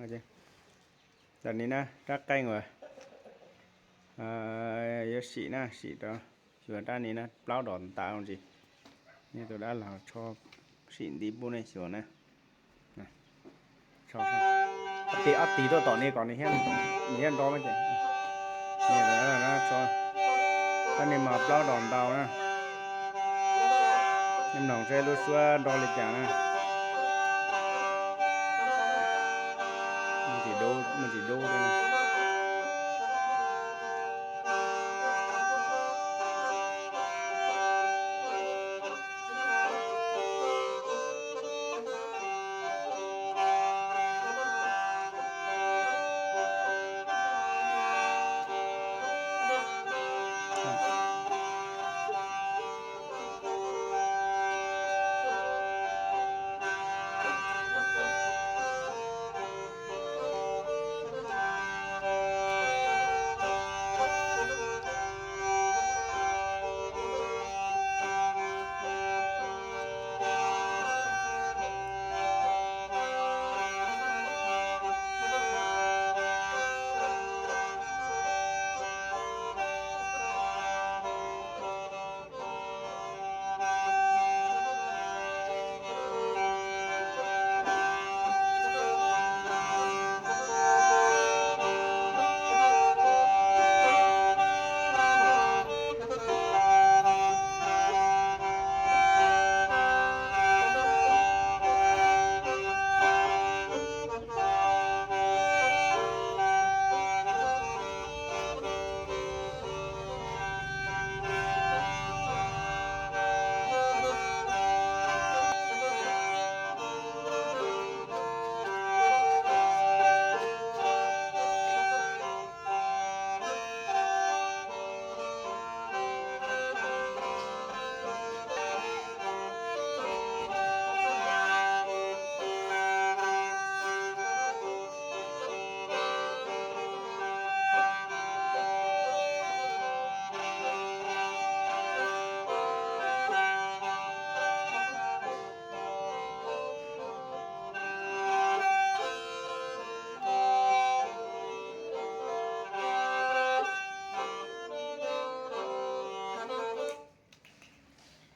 Tam sim no rab qeej uas yuav sim na, sim rau, xyuas rab nim no plaub dos ntaus ntsis. Nej tus dab laug tso, sim ntiv pub nej xyuas na. Ob tis, ob tis tuaj tom ni kom nws thiaj nrov ces. Rab nim no plaub dos ntaus na. Nej mloog seb lub suab nrov li cas na. Muaj tsis dub, muaj tsis dub li.